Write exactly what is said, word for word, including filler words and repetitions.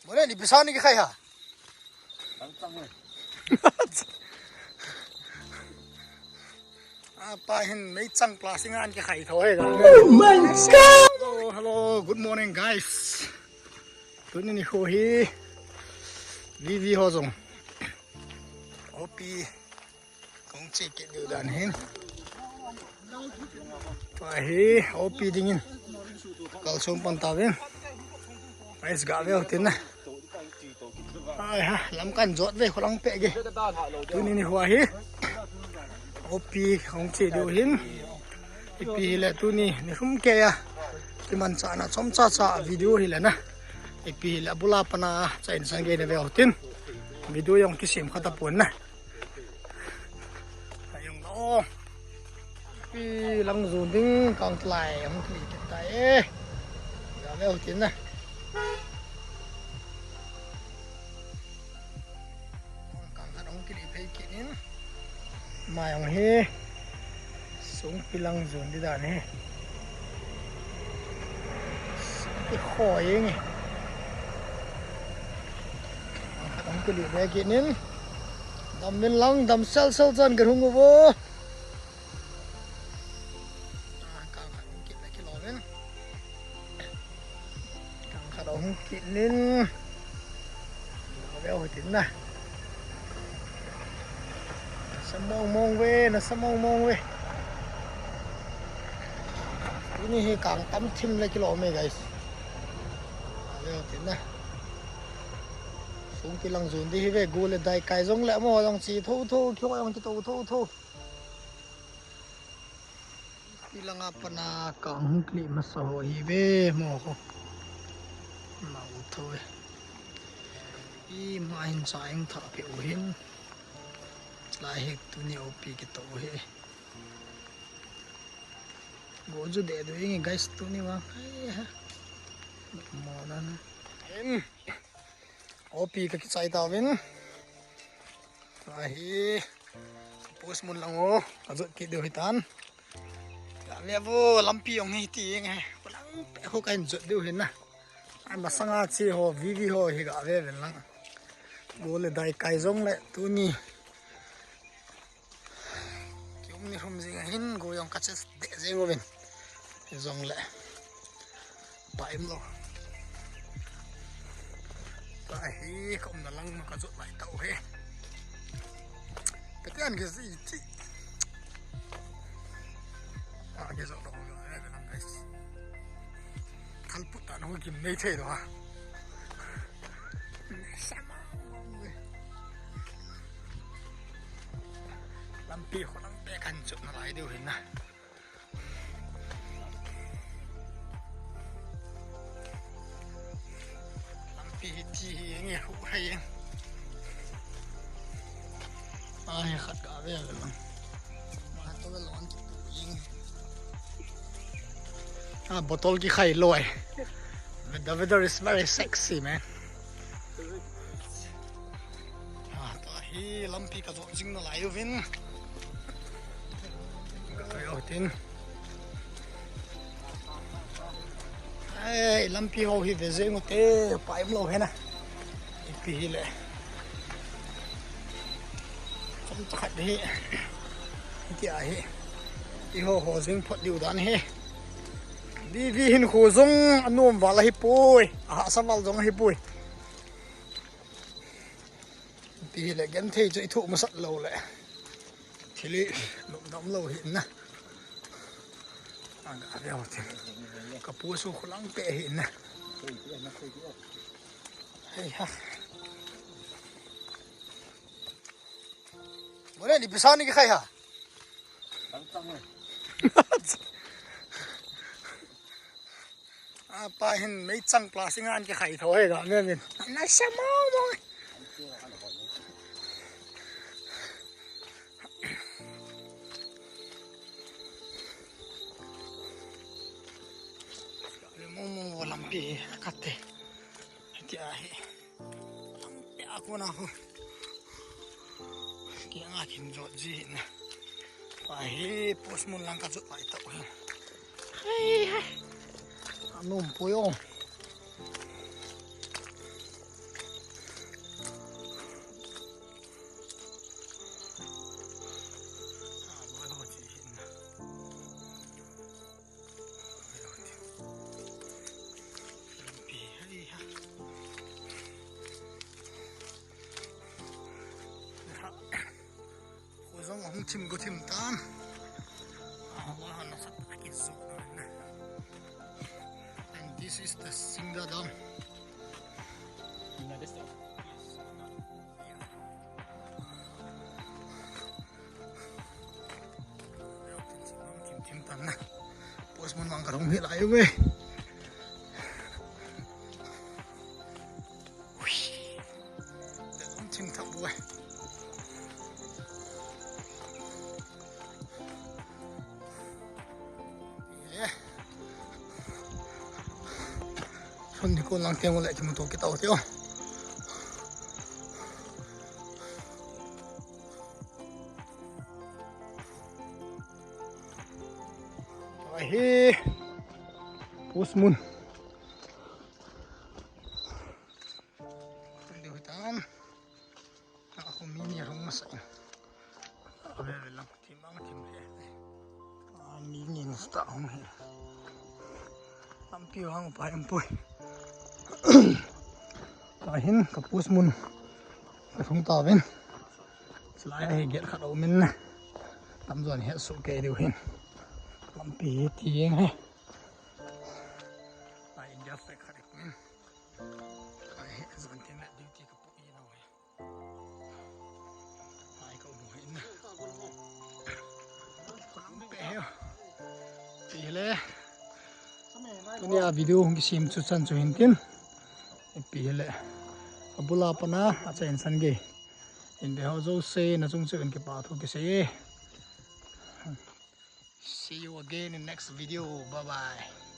Mole ni pisa ni kikhai ha. Apa hin meichang plastic an kikhai tho he da. Oh my God! Hello, hello, good morning, guys. Tuni nikho hi V V ho jong O P kong che kit diu dan hin. Tua hi O P dingin kalson pan tauvin. Guys, ga ve utin na. Ai ha, lam kan jot ve, kholang pe ge. Tuni nikho hi O P kong che diu hin. Ipi hile tuni nilhum kei a kimanchahna chomcha cha video hile na. Ipi hile abula pana cha insan gei na ve utin. Video jong kisem kha tapon na. Ayong lo. Ipi lang jun ding kang tlai hung kili kit tai e. Ga ve utin na. Kang khat hung kili phei kit in. Mai hung hi. Sung pi lang jun di dan hi. Sung pi khoi nge. Kang khat hung kili phei kit in. Dam min lang, dam sel sel chan ka hung uvo. Kang khat hung kit na kilo min. Kang khat hung kit nin. Ga ve utin na. Nasa mong mong ve, nasa mong mong ve. Tuni hi kang tam thim le kilo me, guys. Ga ve utin na. Sung pi lang jun di hi ve, gu le dai kai jong le mo jong chi tho tho, kyo jong ki to tho tho. Pi langa pana kang hung kili masa ho hi ve mo ho. Na u tho e. Ima hin sa eng tha pe u hin. Lai hek tuni O P kito u hi. Go ju de du ing guys tuni wa. Ai ha. Mo na na. Em. O P ka kichai tauvin. Ahi. Post mun lang o. Ka jot kit diu hitan. Ka ve vo lampi jong hi ti ing he. Lang pe ho ka hin jot diu hin na. Ai masanga chi ho V V ho hi ga ve ven lang. Go le dai kai jong le tuni. Kium ni hum jing ahin, go jong ka che de jing uvin. Jong le. Paim lo. Tua hi ka umna lang ma ka jot lai tau he. Ka tian ke si ti. A ke jot lo, guys. Kal put ta no kim nei thei lo ha. Lampi ho lang pe kan jot na lai diu hin na. Lampi hi ti hi nge hu hai. Ai khat ka ve ve lang. Ma to ve lon ki pu ing. Ah, bottle ki khai loi. The weather is very sexy, man. Ah, tua hi lampi ka jot jing na lai uvin. Ka kai o tin. Ai, lampi ho hi ve jeng u te, paim lo hena. Ipi hi le. Chom chakhat hi. Iti a hi. I ho ho jing phot diu dan hi. V V hin khu jong anom val ahi poi. Ahahsa val jong ahi poi. Ti le gen thei chu i thu masat lo le. Thili lom dam lo hi na. Aga ve ho ti. Ka pu su khulang pe hi na. Hei ha. Mole ni pisa ni kikhai ha. Apa hin meichang plastic an kikhai tho he ga me min. Nasa mong mong. Mong mong lampi kate. Ti ahi. Lampi a kona ho. Kianga kin jot ji na. Pa hi post mun lang ka jot lai tau hi. Hai hai. Anom poi o. Thim go thim tan. Awa, na sa ta ki zo na. And this is the Singda Dam. Thim, thim tan na. Post mun mang ka rong hi lai ve. Ui. Thim thap bu ai. Ye. Sun ni ko lang teng le kimu to kita o tio. Ahi. Post mun. Tende hutan. Aku mini rong masa. Abe lang timang tim le. Ah, mini nasta hong he. Lampi hang pa em pui. Tahin ka post mun. Ka thung ta ven. Slai he get khat o min na. Tam zon he su ke diu hin. Lampi hi tieng he. Ai India flag khat min. Ai he zon tin na duty ka pu i na he. Ai ka u hin na. Lampi he. Ti le. Tunia video hung kisem chu chan chu hin tin. Ipi hile. Abula pana acha insan gei. Inbe ho jouse na chung chu in kipa thu kisei e. See you again in next video. Bye bye.